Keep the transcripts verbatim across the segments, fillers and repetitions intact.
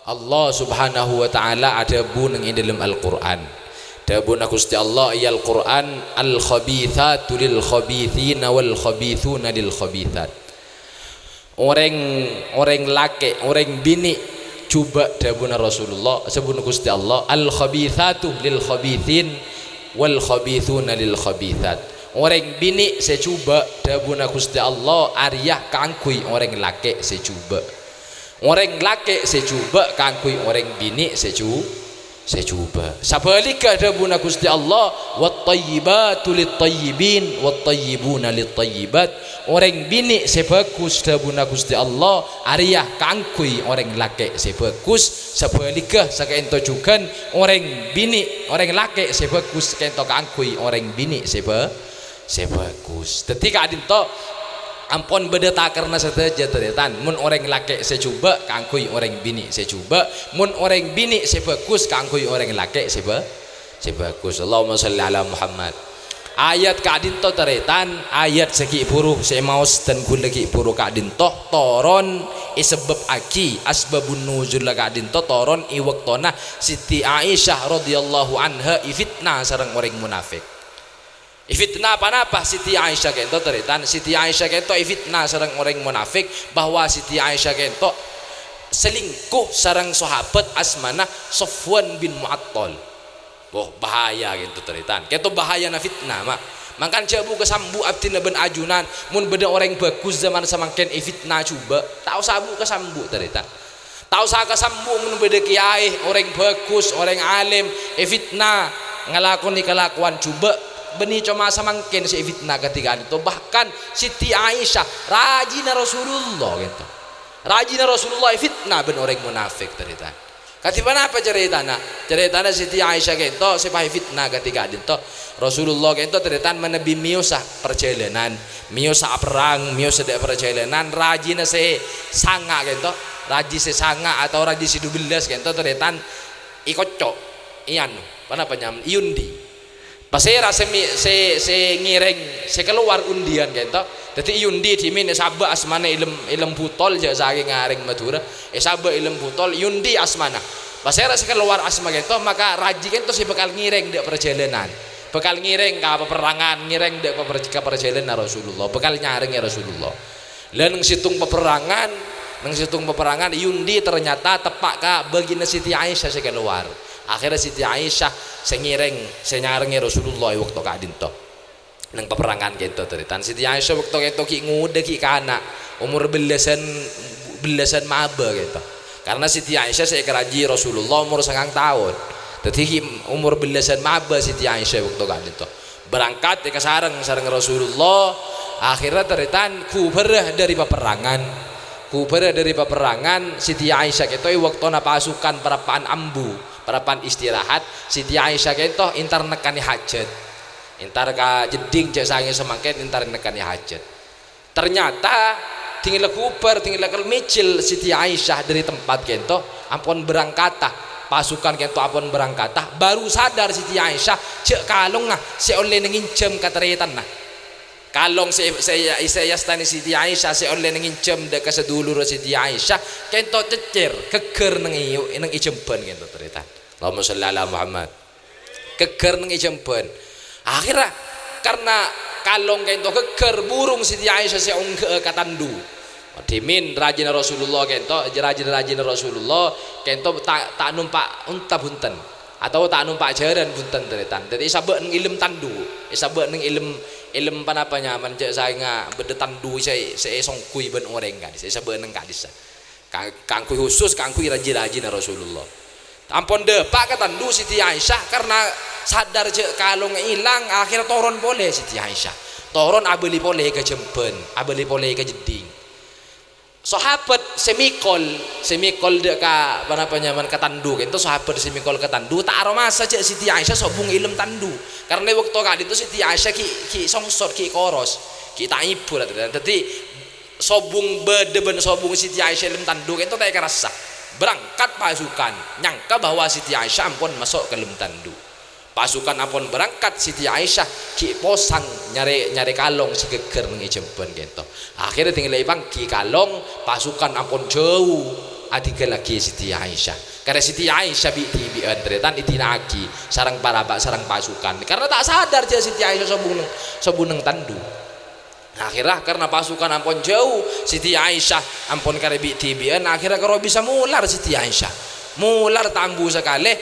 Allah Subhanahu wa Ta'ala adhâbu neng è dâlem Al-Qur'an. Dhâbuna Ghustè Allah è Al-Qur'an, "Al-khabithatu lil-khabithina wal-khabithuna lil-khabithat." Orèng, orèng lakè', orèng binè' jhubâ', dhâbuna Rasulullah, dhâbuna Ghustè Allah, "Al-khabithatu lil-khabithin wal-khabithuna lil-khabithat." Orèng binè' sè jhubâ', dhâbuna Ghustè Allah, arèya kaangghuy orèng lakè' sè jhubâ'. Orèng lakè' sè jhubâ' kaangghuy orèng binè' sè jhu-, sè jhubâ'. Sabhâligghâ dhâbuna Ghustè Allah, "Wat-thayyibatu lit-thayyibin, wat-thayyibuna lit-thayyibat." Orèng binè' sè bhâghus, dhâbuna Ghustè Allah, arèya kaangghuy orèng lakè' sè bhâghus. Sabhâligghâ saka'ènto jhughân, orèng binè', orèng lakè' sè bhâghus ka'ènto kaangghuy orèng binè' sè bhâ-, sè bhâghus. Dhâddhi ka'dinto ampon bâdâ takerra sadhâjâ, tarètan. Mon orèng lakè' sè jhubâ' kaangghuy orèng binè' sè jhubâ', mon orèng binè' sè bhâghus kaangghuy orèng lakè' sè bhâ-, sè bhâghus. Allahumma shalli ala Muhammad. Ayat ka'dinto, tarètan, ayat sè ghi' bhuru sè maos dân ghulâ ghi' bhuru ka'dinto toron èsebbhâbbhâghi, asbabun nuzul ka'dinto toron è bâktona Siti Aisyah radhiyallahu anha èfitna sareng orèng munafik. Èfitna ponapa Siti Aisyah ka'dinto, tarètan? Siti Aisyah ka'dinto èfitna sareng orèng munafik bahwa Siti Aisyah ka'dinto selingkuh sareng sahabat asmana Sofwan bin Mu'attal. Wah, bahaya ka'dinto, tarètan. Ka'dinto bahayana fitna, ma'. Mangkana jhâ' bu-, kasambu' abdhina bân ajunan, mon bâdâ orèng bhâghus zaman samangkèn èfitna jhubâ', ta' osa bu-, kasambu', tarètan. Ta' osa kasambu' mon bâdâ kèyaè, orèng bhâghus, orèng alim, èfitna, ngalakonè kalakowan jhubâ', bânnè coma samangkèn sè èfitna kadhi ka'dinto. Bahkan Siti Aisyah, rajina Rasulullah, ka'dinto. Rajina Rasulullah èfitna bân orèng munafik, tarètan. Kadhi ponapa carètana? Carètana Siti Aisyah ka'dinto sè pas èfitna kadhi ka'dinto. Rasulullah ka'dinto, tarètan, manabi mèyosa parjhâlânan, mèyosa aperrang, mèyosa dâ' parjhâlânan, rajina sè sanga' ka'dinto, raji sè sanga' atau raji sè dubellâs ka'dinto, tarètan, èkocco', èanu, ponapa nyamana, èundi. Pasèra sè mi-, sè, sè ngèrèng, sè kalowar undian ka'dinto? Dhâddhi èundi dhimèn èsabâ' asmana Ilem, Ilem Butol, jhâ' sakèng orèng Madhurâ, èsabâ' Ilem Butol, èundi asmana. Pasèra sè kalowar asma ka'dinto, maka raji ka'dinto sè bhâkal ngèrèng dâ' parjhâlânan. Bhâkal ngèrèng ka paperrangan, ngèrèng dâ' paper-, ka parjhâlânan Rasulullah, bhâkal nyarèngè Rasulullah. Lah, neng sèttong paperrangan, neng sèttong paperrangan, èundi ternyata teppa' ka bâgiyânna Siti Aisyah sè kalowar. Akhèrra Siti Aisyah sè ngèrèng, sè nyarèngè Rasulullah è bâkto ka'dinto. Neng paperrangan ka'dinto, tarètan. Siti Aisyah bâkto ka'dinto ghi' ngodâ, ghi' kana', omor bellâsân, bellâsân maba ka'dinto. Karena Siti Aisyah sè èkaraji Rasulullah omor sangang taon. Dhâddhi ghi' omor bellâsân maba Siti Aisyah è bâkto ka'dinto. Berangkat èkasareng sareng Rasulullah, akhèrra tarètan ghubârâ dâri paperrangan. Ghubârâ dâri paperrangan, Siti Aisyah ka'dinto è bâktona pasukan parappa'an ambu, parappa'an istirahat, Siti Aisyah ka'dinto entar nekkanè hajat. Entar ka jeddhing jhâ' sakèng samangkèn entar nekkanè hajat. Ternyata, dhing la ghubâr, dhing la kal-, mèjhil Siti Aisyah dâri tempat ka'dinto, ampon berangkata. Pasukan ka'dinto ampon berangkata, baru sadar Siti Aisyah jhâ' kalongnga sè ollè nangènjhâm ka tarètanna. Kalong sè, sè, sè èastanè Siti Aisyah sè ollè nangènjhâm dâ' ka sadulurra Siti Aisyah, ka'dinto cèccèr, ghâgghâr neng è, neng è jhâmbhân ka'dinto tarètan. Allahumma shalli ala Muhammad. Ghâgghâr neng è jhâmbhân. Akhèrra, karna kalong ka'dinto ghâgghâr, burung Siti Aisyah sè ongghâ'â ka tandu. Dhimèn rajina Rasulullah ka'dinto, rajina-rajina Rasulullah ka'dinto ta', ta' nompa' onta bhunten, otabâ ta' nompa' jhârân bhunten, tarètan. Dhâddhi èsabâ' neng è lem tandu, èsabâ' neng è lem, è lem ponapa nyamana, jhâ' sakènga bâdâ tandu sè, sè èsongghuy bân orèng ka'dissa', èsabâ' neng ka'dissa'. Ka-, kaangghuy khusus, kaangghuy raji-rajina Rasulullah. Ampon dâpa' ka tandu Siti Aisyah, karna sadar jhâ' kalong èlang, akhèrra toron polè Siti Aisyah. Toron abâli polè ka jhâmbhân, abâli polè ka jeddhing. Sahabat sè mèkol, sè mèkol dâ' ka, ponapa nyamana, ka tandu, ka'dinto sahabat sè mèkol ka tandu, ta' aromasa jhâ' Siti Aisyah sobung è lem tandu. Karna è bâkto ka'dinto Siti Aisyah ghi', ghi' songsot, ghi' koros, ghi' ta' èbhur. Dhâddhi, sobung bâdâ bân sobung Siti Aisyah è lem tandu ka'dinto ta' èkarassa. Berangkat pasukan, nyangka bahwa Siti Aisyah ampon maso' ka lem tandu. Pasukan ampon berangkat, Siti Aisyah ghi' posang nyarè, nyarè kalong sè ghâgghâr neng è jhâmbhân ka'dinto. Akhèrra dhing la èpangghi kalong, pasukan ampon jhâu, adhinggallaghi Siti Aisyah. Karè Siti Aisyah bi'-dhibi'ân tarètan èdina'aghi sareng para pa-, sareng pasukan. Karena ta' sadar jâ' Siti Aisyah sobuneng, sobuneng tandu. Akhirra karena pasukan ampon jâu, Siti Aisyah ampon karè bi'-dhibi'ân, akhirra karo bisa molar Siti Aisyah. Molar ta' ambu sakalè,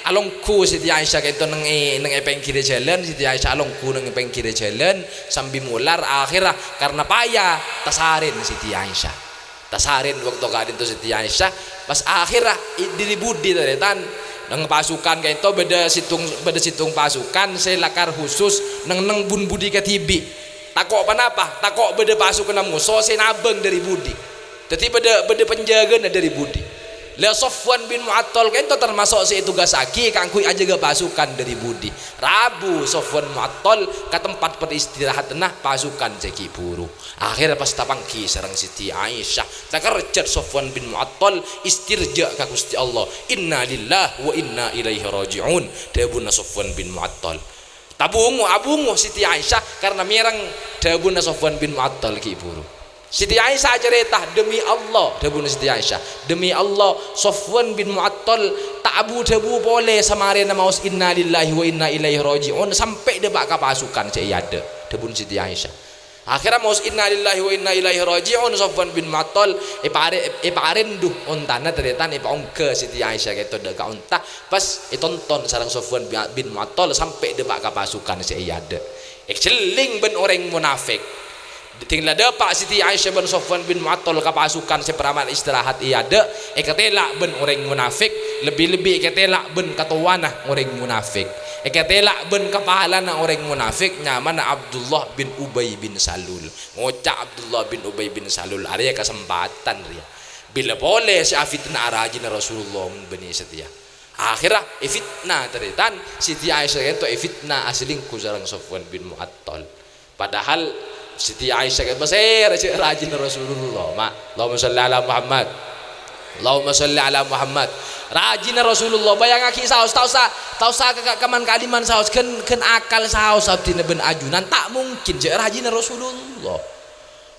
alongghu Siti Aisyah kento neng è, neng è pèngghirrâ jhâlân, Siti Aisyah alongghu neng è pèngghirrâ jhâlân sambi molar, akhirra karena paya tasarèn Siti Aisyah. Tasarèn bâkto ka'dinto Siti Aisyah, pas akhirra i-, dhâri budi tarètan, neng pasukan kento bâdâ sèttong, bâdâ sèttong pasukan sè lakar khusus neng-neng bun budi kadhibi'. Tako' ponapa? Tako' bâdâ pasukanna moso sè nabâng dhâri budi. Dhâddhi bâdâ, bâdâ panjâgâna dhâri budi. La Sofwan bin Mu'attal kento tamaso' sè ètogasaghi kaangghuy ajâgâ pasukan dhâri budi. Rabu Sofwan Mu'attal ka tempat paristirahatanna pasukan sè ghi' buru. Akhirra pas tapangghi sareng Siti Aisyah, takerjhât Sofwan bin Mu'attal, istirja ka Gusti Allah. "Inna lillahi wa inna ilaihi raji'un," dhâbuna Sofwan bin Mu'attal. Tabungo, abungo Siti Aisyah karena mèreng dhâbuna Sofwan bin Mu'attal ghi' buru. Siti Aisyah acarèta, "Demi Allah," dhâbuna Siti Aisyah, "demi Allah, Sofwan bin Mu'attal ta' abu-dhâbu polè samarèna maos 'Inna lillahi wa inna ilaihi raji'un' sampè' dâpa' ka pasukan sè è adâ'," dhâbuna Siti Aisyah. Akhirra maos "Inna lillahi wa inna ilaihi raji'un", Sofwan bin Mu'attal èparè-, èparèndhu ontana tarètan èpaongghâ Siti Aisyah kento dâ' ka onta, pas ètonton sareng Sofwan bi-, bin Mu'attal sampè' dâpa' ka pasukan sè è adâ'. Ècelling bân orèng munafik. Dhing la dâpa' Siti Aisyah bân Sofwan bin Mu'attal ka pasukan sè paraman istirahat è adâ', èkatèla' bân orèng munafik, lebbi-lebbi èkatèla' bân katowana orèng munafik. Èkatèla' bân kapalana orèng munafik, nyamana Abdullah bin Ubay bin Salul. Ngoca' Abdullah bin Ubay bin Salul, "Arèya kasempadhân rèya. Bilâ polè sè afitna rajina Rasulullah mon bânnè satèya." Akhirra èfitna tarètan, Siti Aisyah kento èfitna aselingkuh sareng Sofwan bin Mu'attal. Padahal Siti Aisyah kento pasèra jâ' rajina Rasulullah, ma'. Allahumma sholli ala Muhammad. Allahumma sholli ala Muhammad. Rajina Rasulullah, bâjângaghi saos, ta' osa, ta' osa ka, ka, kaman-kaliman saos, ghân, ghân akal saos abdhina bân ajunan, ta' mungkin jâ' rajina Rasulullah.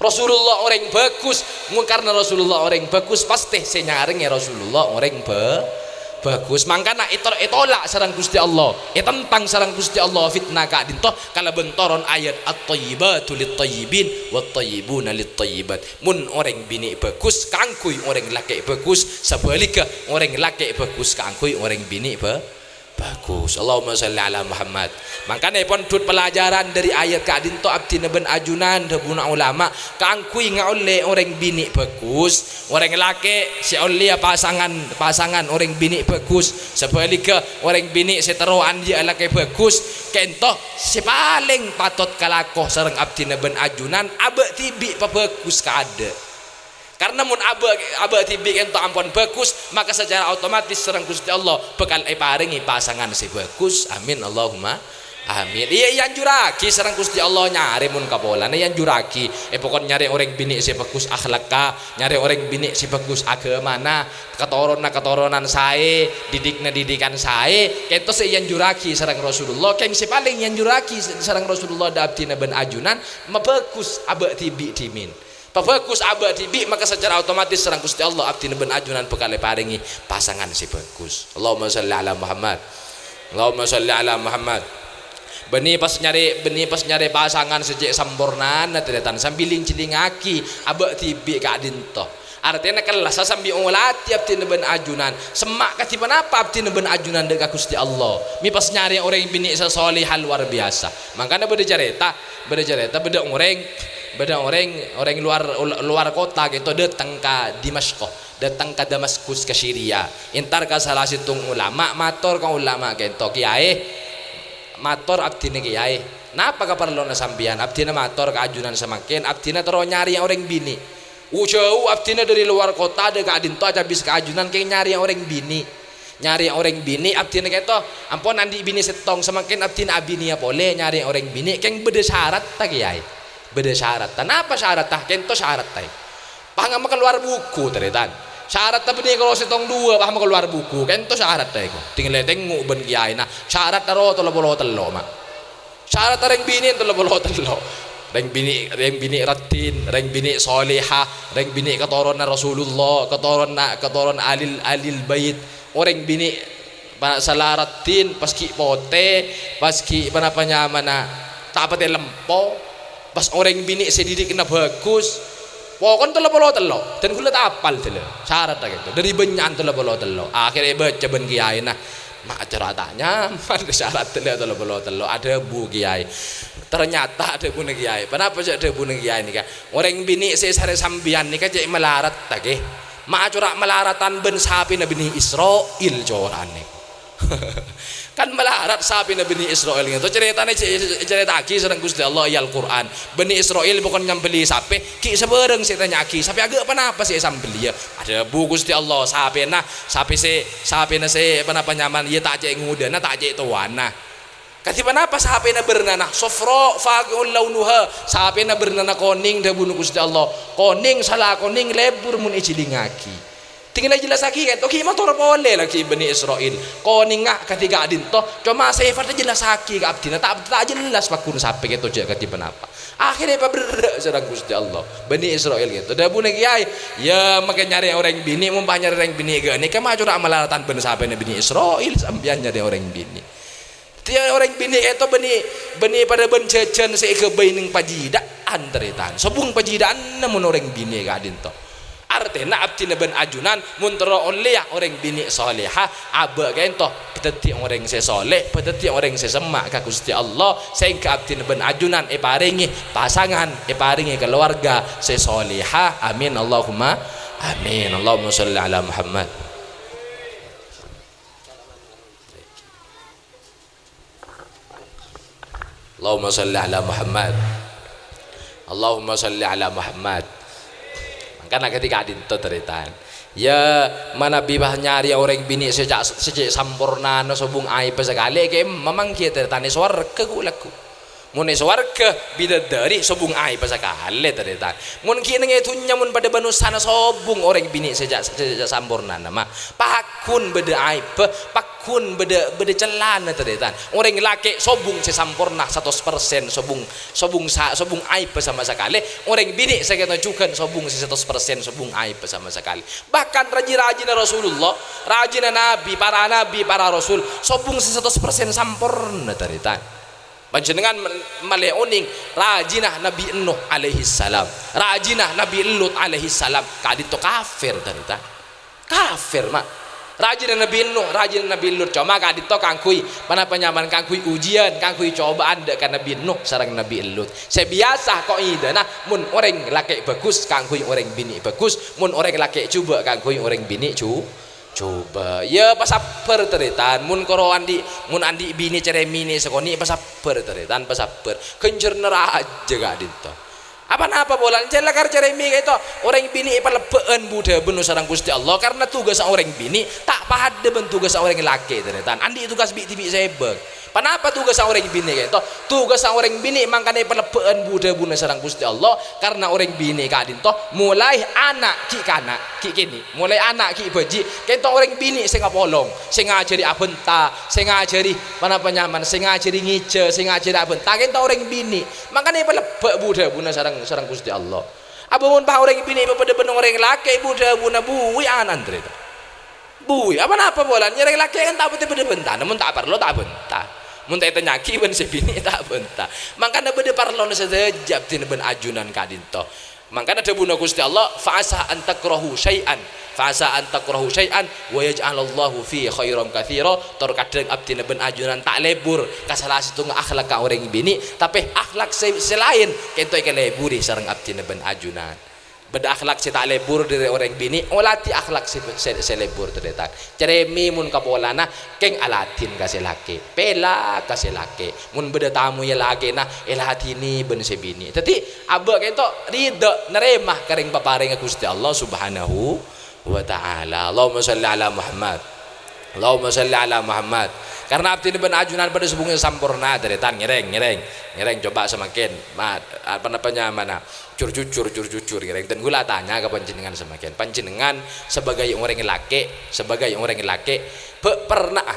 Rasulullah orèng bhâghus, mon karna Rasulullah orèng bhâghus, pastè sè nyarèngè Rasulullah orèng bhâ-, bhâghus. Mangkana ètol-, ètolak sareng Ghustè Allah, ètentang sareng Ghustè Allah fitna ka'dinto kalabân toron ayat "At-thayyibatu lit-thayyibin, wat-thayyibuna lit-thayyibat." Mon orèng binè' bhâghus kaangghuy orèng lakè' bhâghus, sabhâligghâ orèng lakè' bhâghus kaangghuy orèng binè' bhâ-, bhâghus. Allahumma sholli ala Muhammad. Mangkana èpondhut pelajaran dhâri ayat ka'dinto abdhina bân ajunan dhâbuna ulama kaangghuy ngaollè orèng binè' bhâghus, orèng lakè' sè ollèya pasangan, pasangan orèng binè' bhâghus, sabhâligghâ orèng binè' sè terro andi'â lakè' bhâghus, ka'dinto sè palèng patot kalako sareng abdhina bân ajunan abâ' dhibi' pabhâghus ka adâ'. Karna mon abâ', abâ' dhibi' ka'dinto ampon bhâghus, maka sacara otomatis sareng Ghustè Allah bhâkal èparèngè pasangan sè bhâghus. Amin, Allahumma amin. Iyâ, èanjurraghi sareng Ghustè Allah nyarè mon kapolana, èanjurraghi. È, pokon nyarè orèng binè' sè bhâghus akhlakka, nyarè orèng binè' sè bhâghus aghâmana, katoronna katoronan saè, didikna didikan saè. Ka'dinto sè èanjurraghi sareng Rasulullah, kèng sè palèng èanjurraghi sareng Rasulullah dâ' abdhina bân ajunan, mabhâghus abâ' dhibi' dhimèn. Pabhâghus abâ' dhibi', maka sacara otomatis sareng Ghustè Allah abdhina bân ajunan bhâkal èparèngè pasangan sè bhâghus. Allahumma sholli ala Muhammad. Allahumma sholli ala Muhammad. Bânnè pas nyarè, bânnè pas nyarè pasangan sè cè' sampornana, tarètan, sambi ling-cellingaghi abâ' dhibi' ka'dinto. Artèna kellassa sambi olatè abdhina bân ajunan. Semma' kadhi ponapa abdhina bân ajunan dâ' ka Ghustè Allah. Mè' pas nyarè orèng binè' sè soleha lowar biyasa. Mangkana bâdâ carèta, Bâdâ carèta, bâdâ orèng, bâdâ orèng, orèng lowar, lowar kottha ka'dinto dâteng ka Dimasyq, dâteng ka Damaskus, ka Siria. Entar ka sala sèttong ulama, mator ka ulama ka'dinto, "Kèyaè, mator abdhina kèyaè, napa kaparlona sampèyan?" Abdhina mator ka ajunan samangkèn, abdhina terro nyarè orèng binè'. Jhâu abdhina dhâri lowar kottha dâ' ka'dinto, acabis ka ajunan kèng nyarè orèng binè'. Nyarè orèng binè' abdhina ka'dinto, ampon andi' binè' sèttong, samangkèn abdhina abinèya polè nyarè orèng binè', kèng bâdâ syaratta, Kèyaè. Bâdâ syaratta. Napa syaratta? Ka'dinto syaratta, è. Pas makalowar buku, tarètan. Syaratta bânnè karo sèttong duwâ', pas makalowar buku. Ka'dinto syaratta, èko. Tinggal tengngo' bân kèyaèna. Syaratta ro tello polo tello', ma'. Syaratta rèng binè' tello polo tello'. Rèng binè', rèng binè' raddhin, rèng binè' soleha, rèng binè' katoronna Rasulullah, katoronna, katoron alil, alil bait. Orèng binè' pa-, sala raddhin, pas ghi' potè, pas ghi' ponapa nyamana, ta' patè lempo, pas orèng binè' sè didikna bagus. Pokon tello polo tello, dân ghulâ ta' apal dhâlâ. Syarat ghânto. Dhâri bânnya'an tello polo tello. Akhirnya èbâca bân kiyaèna. Ma' cora' ta' nyaman, syarat tello polo tello. Adhâbu kiyaè. Ternyata adhâbuna kiyaè. Ponapa sè adhâbuna kiyaè nèka? Orèng binè' sè sarè sampèyan nèka cè' malarat, ta' ghi? Ma' cora' malaratan bân sapèna Bani Isra'il cora'an nèka. Kan malarat sapèna Bani Isra'il ghânto. Carètana cè-, ècarèta'aghi sareng Ghustè Allah è Al-Qur'an. Bani Isra'il pokon nyambelli sapè, ghi' sabârâng sè ètanya'aghi, "Sapè aghâ' ponapa sè èsambelliyâ?" Adhâbu Ghustè Allah, "Sapèna, sapè sè, sapèna sè ponapa nyamana, iyâ ta' cè' ngodâna, ta' cè' towana." Kadhi ponapa sapèna bârnana? "Shafra faqi'un launuha." Sapèna bârnana konèng, dhâbuna Ghustè Allah. Konèng, sala konèng, lebur mon èjhilingaghi. Tinggal èjellassaghi ghânto, ghi' mator polè laghi' Bani Isra'il. Konèngnga kadhi ka'dinto, coma sèfatta jellassaghi ka abdhina, ta', ta' jelas pagghun sapè ghânto jâ' kadhi ponapa. Akhirnya èpaberrâ' sareng Ghustè Allah. Bani Isra'il ghânto. Dhâbuna kiyaè, "Yâ, makè nyarè orèng binè', mon pas nyarè orèng binè' ghânèka ma' cora' malaratan bân sapèna Bani Isra'il, sampèyan nyarè orèng binè'." Tèya orèng binè' ghânto bânnè, bânnè padâ bân jhâjhân sè èghâbây neng pajhidhâ'ân, tarètan. Sobung pajhidhâ'ânna mon orèng binè' ka'dinto. Artèna abdhina bân ajunan mon terro ollèya orèng binè' soleha, abâ' ghânto dhâddhi orèng sè soleh, dhâddhi orèng sè semma' ka Ghustè Allah, sehingga abdhina bân ajunan èparèngè pasangan, èparèngè kalowarga sè soleha. Amin, Allahumma amin. Allahumma sholli ala Muhammad. Allahumma sholli ala Muhammad. Allahumma sholli ala Muhammad. Mangkana kadhi ka'dinto, tarètan. Yâ, manabi pas nyarè orèng binè' sè ca', sè cè' sampornana sobung aèbbhâ sakalè, kèng mamang ghi' tarètan è sowarghâ ghu'-lagghu'. Mon è sowarghâ, bidadari sobung aèbbhâ sakalè, tarètan. Mon ghi' neng è dhunnya, mon padâ bân usana sobung orèng binè' sè ca', sè ca' sampornana, ma'. Pagghun bâdâ aèbbhâ, pagghun bâdâ, bâdâ cellana, tarètan. Orèng lakè' sobung sè samporna satos persen, sobung, sobung sa-, sobung aèbbhâ sama sakalè. Orèng binè' sè kènto jhughân sobung sè satos persen, sobung aèbbhâ sama sakalè. Bahkan rajhi-rajhina Rasulullah, rajhina Nabi, para nabi, para rasul, sobung sè satos persen samporna, tarètan. Panjhennengngan mal-, malè onèng, rajhina Nabi Nuh alaihissalam, rajhina Nabi Lut alaihissalam, ka'dinto kafir, tarètan. Kafir, ma'. Rajhina Nabi Nuh, rajhina Nabi Lut, coma ka'dinto kaangghuy, ponapa nyamana, kaangghuy ujian, kaangghuy cobâ'ân dâ' ka Nabi Nuh sareng Nabi Lut. Sè biyasa ka'idana, mon orèng lakè' bhâghus, kaangghuy orèng binè' bhâghus, mon orèng lakè' jhubâ', kaangghuy orèng binè' jhu-, jhubâ'. Yâ, pasabbhâr, tarètan. Mon koro andi', mon andi' binè carèmè nè sakonè', pasabbhâr, tarètan, pasabbhâr. Ghânjhârânna rajâ ka'dinto. Apa-napa polana, cè' lakar carèmè ka'dinto. Orèng binè' èpalebbhâ'ân bu-dhâbuna sareng Ghustè Allah, karna tugassa orèng binè' ta' padâ bân tugassa orèng lakè', tarètan. Andi' tugas bi'-dhibi' sèbâng. Ponapa tugassa orèng binè' ka'dinto? Tugassa orèng binè' mangkana èpalebbhâ'ân bu-dhâbuna sareng Ghustè Allah, karna orèng binè' ka'dinto molaè ana' ghi' kana', ghi' kènè', molaè ana' ghi' bhâji', ka'dinto orèng binè' sè ngapolong, sè ngajhâri abhânta, sè ngajhâri ponapa nyamana, sè ngajhâri ngèjhâ, sè ngajhâri abhânta, ka'dinto orèng binè'. Mangkana èpalebbhâ' bu-dhâbuna sareng, sareng Ghustè Allah. Apa mon pas orèng binè' èpapadâ bân orèng lakè' bu-dhâbuna buwi ana'na, tarètan. Buwi, apa-napa polana, nyarè lakè' kan ta' patè bâdâ bhântana, mon ta' parlo ta' bhânta. Mon ta' ètanya'aghi bân sè binè' ta' bhânta. Mangkana bâdâ parlona sadhâjâ abdhina bân ajunan ka'dinto. Mangkana dhâbuna Ghustè Allah, "Fa asa an takrahu syai'an, fa asa an takrahu syai'an, wa yaj'alallahu fihi khairan katsira." Tor kadhâng abdhina bân ajunan ta' lebur ka sala sèttonga akhlak ka orèng binè', tapè akhlak sè, sè laèn ka'dinto èkaleburi sareng abdhina bân ajunan. Bâdâ akhlak sè ta' lebur dhâri orèng binè', oladhi akhlak sè, sè, sè lebur, tarètan. Carèmè mon ka polana, kèng aladhin ka sè lakè', pèla ka sè lakè'. Mon bâdâ tamoy lakèna, èladhinè bân sè binè'. Dhâddhi, abâ' ka'dinto ridha narèma ka rèng paparèngnga Ghustè Allah Subhanahu wa Ta'ala. Allahumma shalli ala Muhammad. Allahumma shalli ala Muhammad. Karna abdhina bân ajunan padâ sobungnga samporna, tarètan, ngèrèng, ngèrèng. Ngèrèng, coba samangkèn. Ma-, apa, apa nyamana? Jur-jujur, jur-jujur, ngèrèng. Dân ghulâ tanya ka panjhennengngan samangkèn. Panjhennengngan sabâgâi orèng lakè', sabâgâi orèng lakè', bâ' perna'a,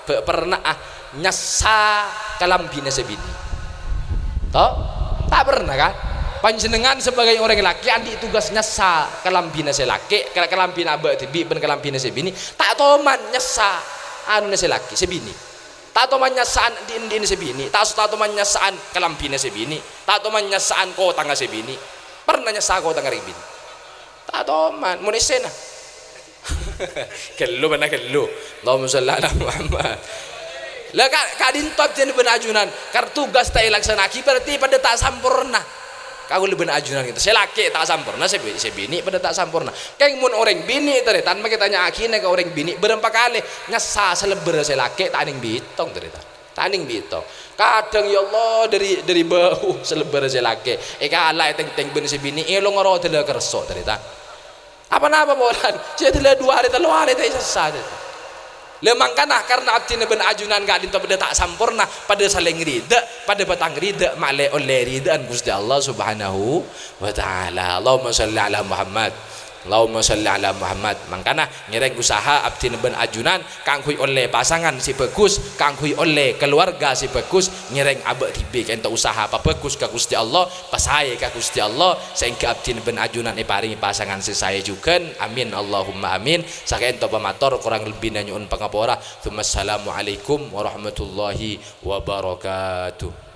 bâ' perna'a nyassa kalambhina sè binè'? To? Ta' Pernah, kan? Panjhennengngan sebagai orèng lakè' andi' tugas nyassa kalambhina sè lakè', kal-, kalambhina abâ' dhibi' bân kalambhina sè binè'. Ta' toman nyassa anona sè lakè', sè binè'. Ta' toman nyassa andi'-andi'na sè binè'. Ta', ta' toman nyassa kalambhina sè binè'. Ta' toman nyassa kotangnga sè binè'. Pernah nyassa kotangnga rèng binè'? Ta' toman, mon essèna. Ghellu bân ghellu. Allahumma shalli ala Muhammad. Lah, ka-, ka'dinto abdhina bân ajunan, kar tugas ta' èlaksana'aghi, berarti padâ ta' samporna. Kaulâ bân ajunan ghâpanèka. Sè lakè' ta' samporna, sè bi-, sè binè' padâ ta' samporna. Kèng mon orèng binè', tarètan, makè tanya'aghina ka orèng binè', bârâmpa kalè nyassa salebbhârâ sè lakè' ta' nèng bitong, tarètan. Ta' nèng bitong. Kadhâng, ya Allah, dâri, dâri bâu salebbhârâ sè lakè'. Èkala' ètèngtèng bân sè binè', èlonga rowa dâlâ kerso, tarètan. Apa-napa polana? Sè dâlâ du arè, tello arè ta' èsassa, tarètan. Lah, mangkana karna abdhina bân ajunan ka'dinto padâ ta' samporna, padâ salèng rida, padâ patang rida, ma'lè ollè ridaan Ghustè Allah Subhanahu wa Ta'ala. Allahumma shalli ala Muhammad. Allahumma shalli ala Muhammad. Mangkana, ngèrèng usaha abdhina bân ajunan kaangghuy ollè pasangan sè bhâghus, kaangghuy ollè kaluwarga sè bhâghus, ngèrèng abâ' dhibi' ka'dinto usaha pabhâghus ka Ghustè Allah, pasaè ka Ghustè Allah, saèngghâ abdhina bân ajunan èparèngè pasangan sè saè jhughân. Amin, Allahumma amin. Saka'dinto pamator, korang lebbina nyo'on pangapora. Tsumma assalamualaikum warahmatullahi wabarakatuh.